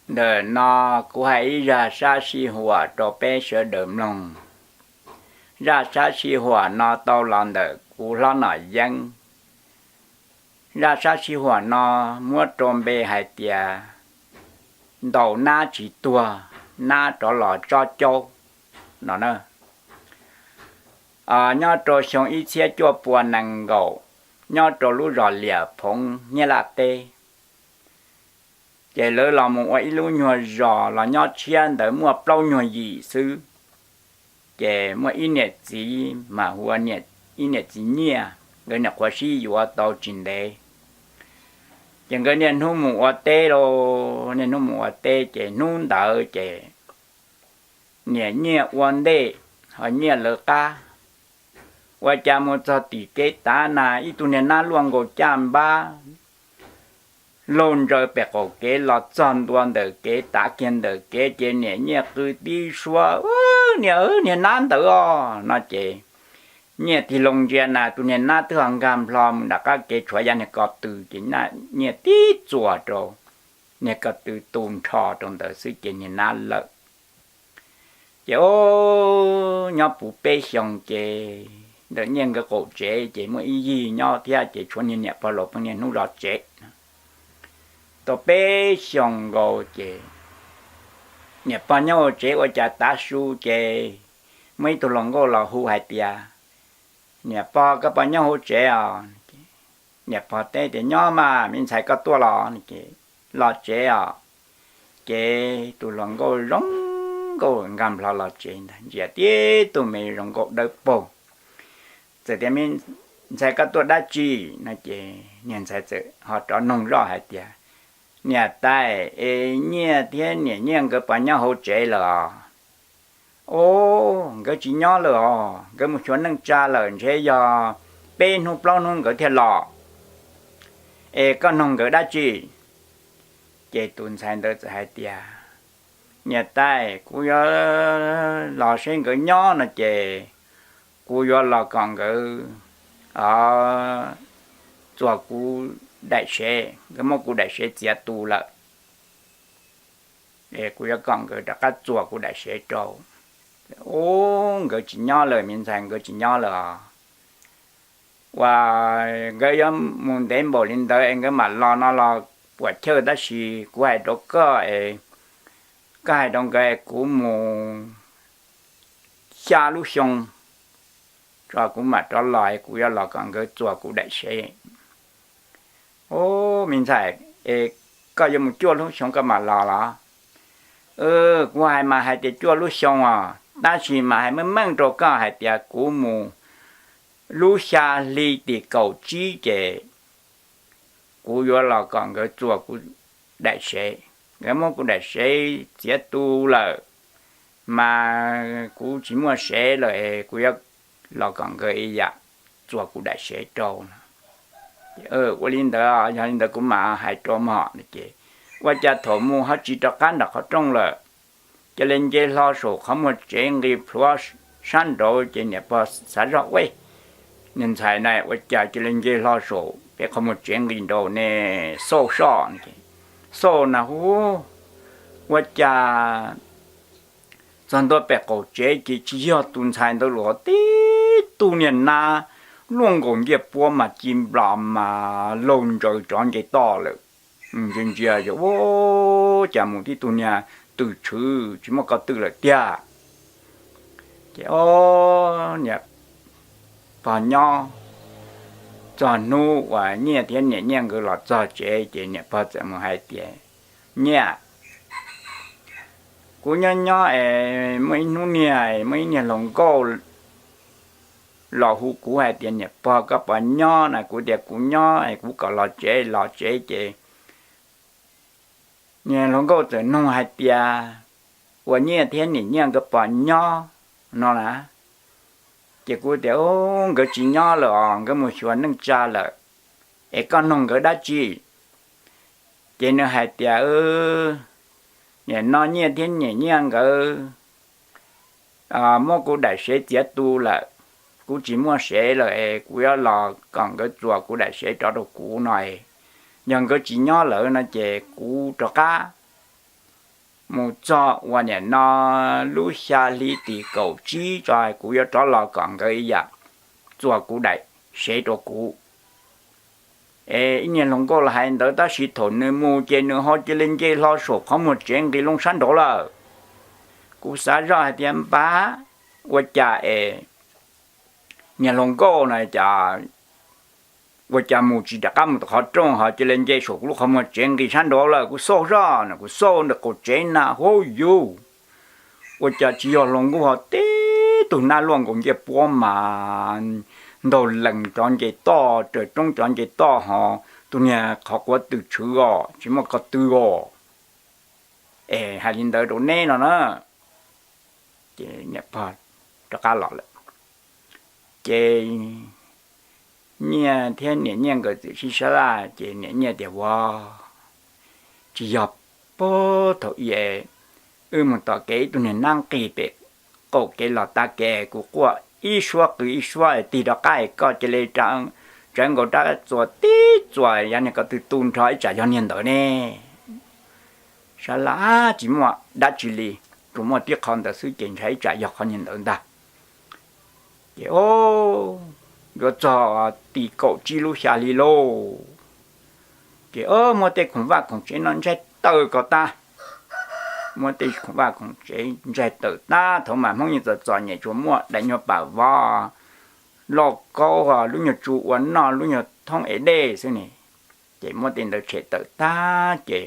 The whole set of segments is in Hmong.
Ntawm no kuv hais ib zaj sab sij huam rau peb sawv daws mloog. Zaj sab sij huam no tau los ntawm kuv hlob Nom Yeeb. Zaj sab sij huam no muab rau npe hais tias ntaus nab tsis tuag, nab rov los tsob caub no na. Nyob rau xyoo ib txhiab cuaj pua nees nkaum, nyob rau lub zos Liam Phoov Nyab Laj teb, ces lawv los mus ua ib lub nyuag zos los nyob tshiab ntawd muaj plaub nyuag yim xwb. Ces muaj ib niam txiv mas hu ua ib niam txiv Nyiaj, nkawd niam qhuav sib yuav tau tsis ntev. Ces nkawd niaj hnub mus ua teb lauj, niaj hnub mus ua teb ces hnub ntawd ces niam Nyiaj ua ntej ho Nyiaj lawv qab. Ua cas mus txog tim kev tav na ib tug niag nab luaj nkaus caj npab laug ntsaws pem qaum kev los txog ntua ntawm kev tav kiag ntawm kev ces niam Nyiaj qw tib suab, Niag, niag nab ntawd os! No ces Nyiaj tig loo ntsia na tus niag nab twb ho nkag nplho mus nram qab kev tshuav yav niag ko tw ces Nyiaj tib txuas rau niag ko tw tu nrho rau ntawd xwb ces niag nab lawm. Ces nyob puv peb xyoos ces ntawm Nyiaj nkawd qaum tsev ces muaj ib yig nyob thiab ces tshuav niag niam pog laus pheej niaj hnub zov tsev. Tau peb xyoos nkaus ces niam pog nyob hauv tsev ua cas tav su ces muaj ib tug hluas nkauj los hu hais tias, Niam pog, koj puas nyob hauv tsev os? Niam pog teb tias, Nyob mas, me ntxhais koj tuaj los? Los tsev os. Ces tus hluas nkauj zoo nkauj nkag nplho los tsev ntag, ntsia tib tug me zoo nkauj dawb paug. Txawm tias, Me ntxhais koj tuaj dab tsi? No ces niag ntxhais txawm ho rov noog zoj hais tias, Niam tais, es Nyiaj thiab niam Nyiaj nkawd puas nyob hauv tsev lawm os? Os, nkawd tsis nyob lawm os, nkawd mus xyuas neej tsa lawm, ntshe yog peb hnub plaub hnub nkawd thiaj los. Es koj noog nkawd dab tsi? Ces tus ntxhais ntawd txawm hais tias, Niam tais, kuv yuav los seb nkawd nyob no ces kuv yuav los kom nkawd txuas kuv daim sev, nkawd muab kuv daim sev txiav tu lawm. Kuv yuav kom nkawd rov qab txuas kuv daim sev rau. Ub, nkawd tsis nyob lawm me ntxhais, nkawd tsis nyob lawm os. Uas nkawd yuav mus ntev npaum li ntawd es nkawd mam los no los puam chawj, tab sis kuv hais rau koj es koj hais rau nkawd es kuv mus xya lub xyoo tso kuv mam rov los es kuv yuav los kom nkawd txuas kuv daim sev. Ub, me ntxhais, es koj yuav mus cuaj lub xyoo koj mam los los? Kuv hais mas hais tias cuaj lub xyoo os, tab sis mas hais meej meej rau koj hais tias kuv mus lub xya hli tim kaum tsib ces kuv yuav los kom nkawd txuas kuv daim sev. Nkawd muab kuv daim sev txiav tu lawm, mas kuv tsis muaj sev lawm es kuv yuav los kom nkawd ib yam txuas kuv daim sev rau no. Ua li ntawd, yog li ntawd kuv mam hais rau mog no ces ua cas thaum mus ho tsis rov qab nram qhov rooj lawm, cia li nce hlo saum qhov muag tsev nqis plhuav sab nraud ces niam pog xav zoj, Ub, niag ntxhais na ua cas cia li nce hlo saum pem qhov muag tsev nqis nraud ne? Xauj soj, xauj na hu, ua cas txog ntua pem qaum tsev ces tsis yog tus ntxhais ntawd los, tib tug niag nab luaj nkaus ncej puab mas ci nplas mas laug ntsaws tsov nce toj lawm. Ntsia ntsia yog ua cas mus tib tug niag twm tshwv tsis muaj ko tw lawm tiag. Ces ob niam pog nyob txog hnub uas Nyiaj thiab niam Nyiaj nkawd los txog tsev ces niam pog txawm mus hais tias, Nyiaj, kuv nyob nyob es muaj ib hnub niag, muaj ib niag hluas nkauj los hu kuv hais tias, Niam pog, koj puas nyob? Na kuv tias, Kuv nyob es kuv kom los tsev. Los tsev ces niag hluas nkauj txawm nug hais tias, Uas Nyiaj thiab niam Nyiaj nkawd puas nyob? No na. Ces kuv tias, Ub, nkawd tsis nyob lawm os, nkawd mus xyuas neej tsa lawm. Es koj nug nkawd dab tsi? Ces nws hais tias, Nim no Nyiaj thiab niam Nyiaj nkawd muab kuv daim sev txiav tu lawm, kuv tsis muaj sev lawm es kuv yuav los kom nkawd txuas kuv daim sev rov rau kuv no. Yog nkawd tsis nyob lawm no ces kuv rov qab mus txog uas nim no lub xya hli tim kaum tsib tso kuv yuav rov los kom nkawd ib yam txuas kuv daim sev rau kuv. Es ib niag hluas nkauj los hais ntawd tab sis thaum nws mus ces nws ho cia li nce hlo saum qhov muag tsev nqis loo sab nraud lawm. Kuv xav zoj hais tias npab, ua cas es niag hluas nkauj no cas ua cas mus tsis rov qab mus tom qhov rooj ho cia li nce saum kuv lub qhov muag tsev nqis sab nraud lawm. Kuv xauj zoj no, kuv xauj ntawm qaum tsev na, huj yuj, ua cas tsis yog hluas nkauj ho tib tug nab luaj nkaus ncej puab mas ntaug lees cov nce toj, raws roob cov nce toj ho tus niag qhov quav tw tshwv os, tsis muaj ko tw os. Es hais li ntawd rau neb no na. Ces niam pog rov qab los lawm. Ces Nyiaj thiab niam Nyiaj nkawd txawm sib sab laj ces niam Nyiaj tias, Ua, tsis yog, puag thaum ub wb mus tom kev ib tug niag nab nqis pem qaum kev los tav kev, kuv quaj ib suab qw ib suab tig rov qab es koj cia li tsawv nkaus rab txuas tib txuas, yog niag ko tw tu nrho ib tsam yog niag ntawd ne. Sab laj, Tsis muaj dab tsi li, tsuas muaj tib qho ntawd xwb ces ntshai ib tsam yog qhov niag ntawd ntag. Ces o, yuav txog tim kaum tsib lub xya hli lauj. Ces o, muab tej khoom vaj khoom tsev no ntsaig tawm kom tas, muab tej khoom vaj khoom tsev ntsaig tawm tas. Thaum mas Hmoob yeej txom txom nyem, tsuas muaj daim nyuag pam vov, lauj kaub, lub nyuag tsu ua noj, lub nyuag thoob ev dej xwb ne. Ces muab tej ntawd tshem tawm tag ces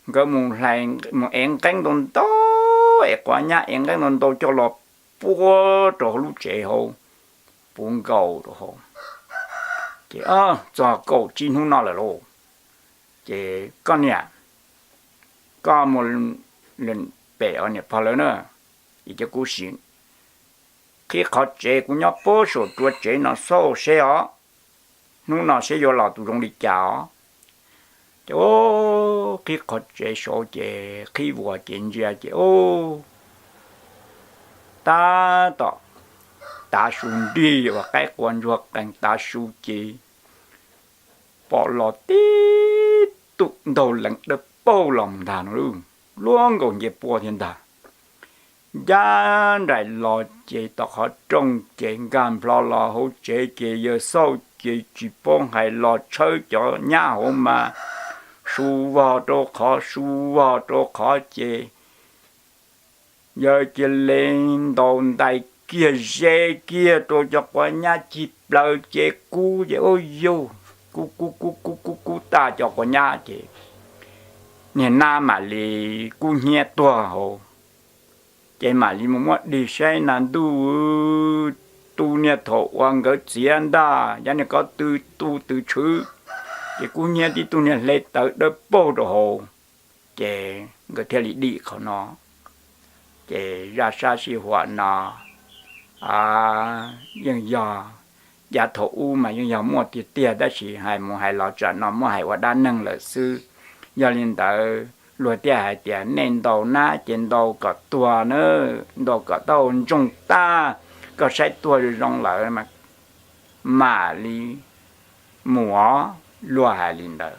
nkawd mus ev nqeeb ntau ntau, ev quav nyab ev nqeeb ntau ntau coj los puag rau hauv lub tsev hauv, puv nkaus rau hauv. Ces txog kaum tsib hnub no lawm lauj. Ces koj niam, koj mus pem niam pog lawv na, es cia kuv sim qhib qhov tsev, kuv nyob puag saum ruav tsev no xauj seb os, hnub no seb yuav los tus zoo li cas os. Ces qhib qhov tsev saud ces qhib vuas ces ntsia ces ub, tab tom tav su nrig uas qaib qua ntsuag qees tav su ces pom los tib tug ntaug lees dawb paug los mus ntag no, luaj nkaus nce pua thiab ntag. Ncaj nraim los ces tom qhov rooj ces nkag nplho los hauv tsev ces yawg xauj ces tsis paub hais los tshawb cov nyab hauv mas su vog rau qhov su vog rau qhov ces yawg cia li ntaus ntais kiag ze kiag rau cov quav nyab cig plaws ces kub ces ub yug, kub kub kub kub kub kub tas cov quav nyab ces niag nab mam li kub hnyiab tuag hauv. Ces mam li mus muab dig saib na ntuj, tus niag thaum uas nkawd txiav ntag, yog niag ko tw tu tw tshwv, ces kub hnyiab tib tug niag hle tawv dawb paug rau hauv. Ces nkawd thiaj li dim qhov no. Ces zaj sab sij huam no yeej yog, yav thaum ub mas yeej yog muaj tiag tiag tab sis hais mus hais los tsam no muab hais ua dab neeg lawm xwb. Yog li ntawd luag thiaj hais tias nej ntaus nab ces ntaus kom tuag na, ntaus kom taub hau ntsoog tag, koj saib tuag zoo zoo lawm mam li mus, luag hais li ntawd.